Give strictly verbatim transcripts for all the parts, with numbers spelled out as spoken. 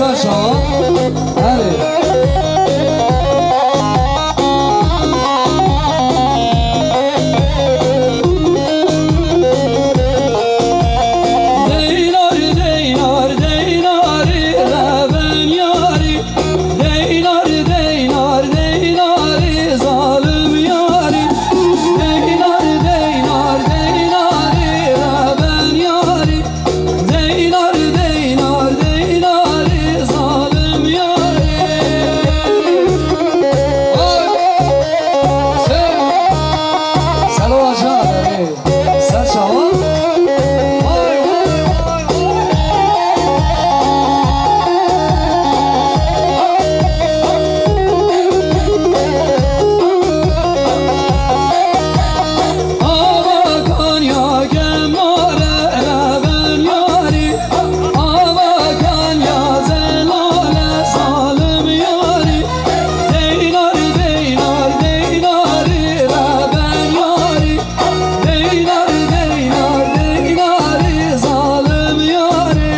Paşa, herê. Deynar, deynar, deynarî, reven yarî. Deynar, deynar, deynarî, zalim yarî. Deynar, deynar, deynarî, reven yarî. Deynar, deynar, deynarî, zalim yarî. Ay! Selo Acar, ey! Ser çawa? Ay, ay, ay, ay! Ava Kanya gemare, reven yarî. Ava Kanya zelale, zalim yarî. Deynar, deynar, deynarî, reven yarî. Deynar, deynar, deynarî, zalim yarî.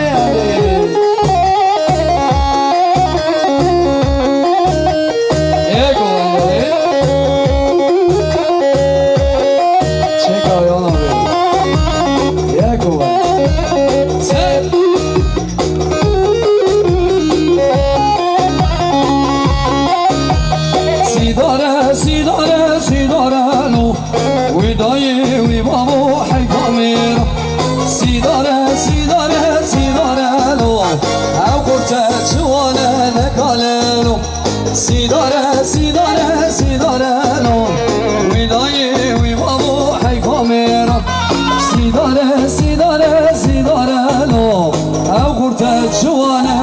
Ego, ego. Çeka yana be. Ego. Sen. Sîdare, sîdare, sîdare lo. Wî dayê, wî bavo, heyfa mêro. Sîdare, sîdare, sîdare lo. Ew qurte çiwane nekaleno. Sîdare, sîdare, sîdare lo. Wî dayê, wî bavo, heyfa mêro. Sîdare, sîdare, sîdare lo. Ew qurte çiwane